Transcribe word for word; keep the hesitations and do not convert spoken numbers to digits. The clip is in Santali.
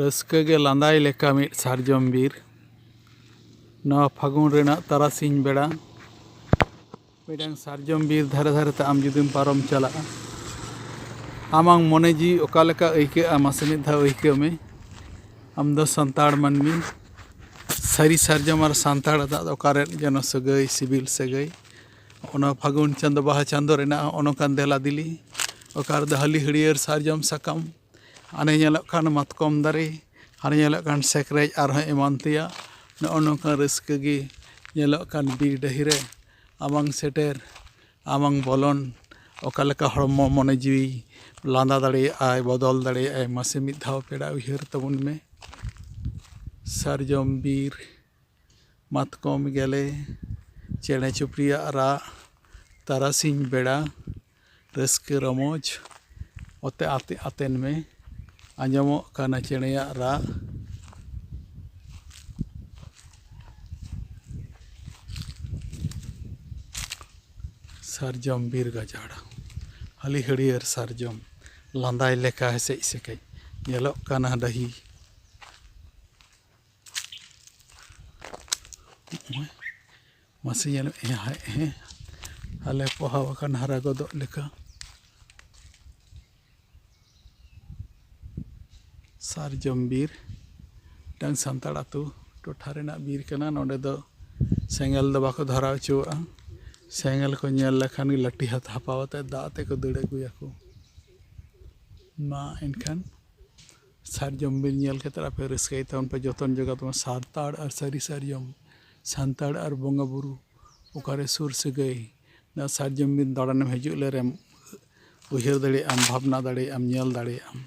ᱨᱟᱹᱥᱠᱟᱹ ᱜᱮ ᱞᱟᱸᱫᱟᱭ ᱞᱮᱠᱟ ᱢᱤᱫ ᱥᱟᱨᱡᱚᱢ ᱵᱤᱨ᱾ ᱱᱚᱣᱟ ᱯᱷᱟᱹᱜᱩᱱ ᱨᱮᱱᱟᱜ ᱛᱟᱨᱟᱥᱤᱧ ᱵᱮᱲᱟ ᱢᱤᱫᱴᱟᱝ ᱥᱟᱨᱡᱚᱢ ᱵᱤᱨ ᱫᱷᱟᱨᱮ ᱫᱷᱟᱨᱮ ᱛᱮ ᱟᱢ ᱡᱩᱫᱤᱢ ᱯᱟᱨᱚᱢ ᱪᱟᱞᱟᱜᱼᱟ, ᱟᱢᱟᱝ ᱢᱚᱱᱮ ᱡᱤᱣᱤ ᱚᱠᱟ ᱞᱮᱠᱟ ᱟᱹᱭᱠᱟᱹᱜᱼᱟ, ᱢᱟᱥᱮ ᱢᱤᱫ ᱫᱷᱟᱣ ᱟᱹᱭᱠᱟᱹᱣ ᱢᱮ᱾ ᱟᱢ ᱫᱚ ᱥᱟᱱᱛᱟᱲ ᱢᱟᱹᱱᱢᱤ, ᱥᱟᱹᱨᱤ ᱥᱟᱨᱡᱚᱢ ᱟᱨ ᱥᱟᱱᱛᱟᱲ ᱫᱟᱜ ᱫᱚ ᱚᱠᱟᱨᱮ ᱡᱮᱱᱚ ᱥᱟᱹᱜᱟᱹᱭ, ᱥᱤᱵᱤᱞ ᱥᱟᱹᱜᱟᱹᱭ᱾ ᱚᱱᱟ ᱯᱷᱟᱹᱜᱩᱱ ᱪᱟᱸᱫᱚ, ᱵᱟᱦᱟ ᱪᱟᱸᱫᱚ ᱨᱮᱱᱟᱜ ᱦᱚᱸᱜᱼᱚ ᱱᱚᱝᱠᱟᱱ ᱫᱮᱞᱟ ᱫᱤᱞᱤ, ᱚᱠᱟ ᱨᱮᱫᱚ ᱦᱟᱹᱞᱤ ᱦᱟᱹᱲᱭᱟᱹᱨ ᱥᱟᱨᱡᱚᱢ ᱥᱟᱠᱟᱢ, ᱦᱟᱱᱮ ᱧᱮᱞᱚᱜ ᱠᱟᱱ ᱢᱟᱛᱠᱚᱢ ᱫᱟᱨᱮ, ᱦᱟᱱᱮ ᱧᱮᱞᱚᱜ ᱠᱟᱱ ᱥᱮᱠᱨᱮᱡ, ᱟᱨᱦᱚᱸ ᱮᱢᱟᱱ ᱛᱮᱭᱟᱜ᱾ ᱱᱚᱜᱼᱚ ᱱᱚᱝᱠᱟᱱ ᱨᱟᱹᱥᱠᱟᱹ ᱜᱮ ᱧᱮᱞᱚᱜ ᱠᱟᱱ ᱵᱤᱨ ᱰᱟᱹᱦᱤ ᱨᱮ᱾ ᱟᱢᱟᱝ ᱥᱮᱴᱮᱨ, ᱟᱢᱟᱝ ᱵᱚᱞᱚᱱ, ᱚᱠᱟ ᱞᱮᱠᱟ ᱦᱚᱲᱢᱚ ᱢᱚᱱᱮ ᱡᱤᱣᱤ ᱞᱟᱸᱫᱟ ᱫᱟᱲᱮᱭᱟᱜᱼᱟᱭ, ᱵᱚᱫᱚᱞ ᱫᱟᱲᱮᱭᱟᱜᱼᱟᱭ, ᱢᱟᱥᱮ ᱢᱤᱫ ᱫᱷᱟᱣ ᱯᱮᱲᱟ ᱩᱭᱦᱟᱹᱨ ᱛᱟᱵᱚᱱ ᱢᱮ᱾ ᱥᱟᱨᱡᱚᱢ ᱵᱤᱨ, ᱢᱟᱛᱠᱚᱢ ᱜᱮᱞᱮ, ᱪᱮᱬᱮ ᱪᱩᱯᱲᱤᱭᱟᱜ ᱨᱟᱜ, ᱛᱟᱨᱟᱥᱤᱧ ᱵᱮᱲᱟ ᱨᱟᱹᱥᱠᱟᱹ ᱨᱚᱢᱚᱡᱽ ᱚᱛᱮ ᱟᱛᱮ ᱟᱛᱮᱱ ᱢᱮ᱾ ᱟᱸᱡᱚᱢᱚᱜ ᱠᱟᱱᱟ ᱪᱮᱬᱮᱭᱟᱜ ᱨᱟᱜ᱾ ᱥᱟᱨᱡᱚᱢ ᱵᱤᱨ ᱜᱟᱡᱟᱲ, ᱦᱟᱹᱞᱤ ᱦᱟᱹᱲᱭᱟᱹᱨ ᱥᱟᱨᱡᱚᱢ, ᱞᱟᱸᱫᱟᱭ ᱞᱮᱠᱟ ᱦᱮᱥᱮᱡ ᱥᱮᱠᱮᱡ ᱧᱮᱞᱚᱜ ᱠᱟᱱᱟ ᱰᱟᱹᱦᱤ᱾ ᱢᱟᱥᱮ ᱧᱮᱞ ᱢᱮ, ᱦᱮᱸ, ᱦᱮᱸ, ᱦᱟᱞᱮ ᱯᱚᱦᱟᱣ ᱟᱠᱟᱱ ᱦᱟᱨᱟ ᱜᱚᱫᱚᱜ ᱞᱮᱠᱟ᱾ ᱥᱟᱨᱡᱚᱢ ᱵᱤᱨ, ᱢᱤᱫᱴᱟᱝ ᱥᱟᱱᱛᱟᱲ ᱟᱹᱛᱩ ᱴᱚᱴᱷᱟ ᱨᱮᱱᱟᱜ ᱵᱤᱨ ᱠᱟᱱᱟ᱾ ᱱᱚᱸᱰᱮ ᱫᱚ ᱥᱮᱸᱜᱮᱞ ᱫᱚ ᱵᱟᱠᱚ ᱫᱷᱚᱨᱟᱣ ᱦᱚᱪᱚᱣᱟᱜᱼᱟ᱾ ᱥᱮᱸᱜᱮᱞ ᱠᱚ ᱧᱮᱞ ᱞᱮᱠᱷᱟᱱ ᱜᱮ ᱞᱟᱹᱴᱷᱤ ᱦᱟᱛ ᱦᱟᱯᱟᱣ ᱟᱛᱮ ᱫᱟᱜ ᱛᱮᱠᱚ ᱫᱟᱹᱲ ᱟᱹᱜᱩᱭᱟᱠᱚ᱾ ᱢᱟ ᱮᱱᱠᱷᱟᱱ ᱥᱟᱨᱡᱚᱢ ᱵᱤᱨ ᱧᱮᱞ ᱠᱟᱛᱮ ᱟᱯᱮ ᱨᱟᱹᱥᱠᱟᱹᱭ ᱛᱟᱵᱚᱱ ᱯᱮ, ᱡᱚᱛᱚᱱ ᱡᱚᱜᱟᱣ ᱛᱟᱵᱚᱱ᱾ ᱥᱟᱱᱛᱟᱲ ᱟᱨ ᱥᱟᱹᱨᱤ ᱥᱟᱨᱡᱚᱢ, ᱥᱟᱱᱛᱟᱲ ᱟᱨ ᱵᱚᱸᱜᱟ ᱵᱩᱨᱩ ᱚᱠᱟᱨᱮ ᱥᱩᱨ ᱥᱟᱹᱜᱟᱹᱭ? ᱱᱚᱣᱟ ᱥᱟᱨᱡᱚᱢ ᱵᱤᱨ ᱫᱟᱬᱟᱱᱮᱢ ᱦᱤᱡᱩᱜ ᱞᱮᱨᱮᱢ ᱩᱭᱦᱟᱹᱨ ᱫᱟᱲᱮᱭᱟᱜᱼᱟᱢ, ᱵᱷᱟᱵᱽᱱᱟ ᱫᱟᱲᱮᱭᱟᱜᱼᱟᱢ, ᱧᱮᱞ ᱫᱟᱲᱮᱭᱟᱜᱼᱟᱢ᱾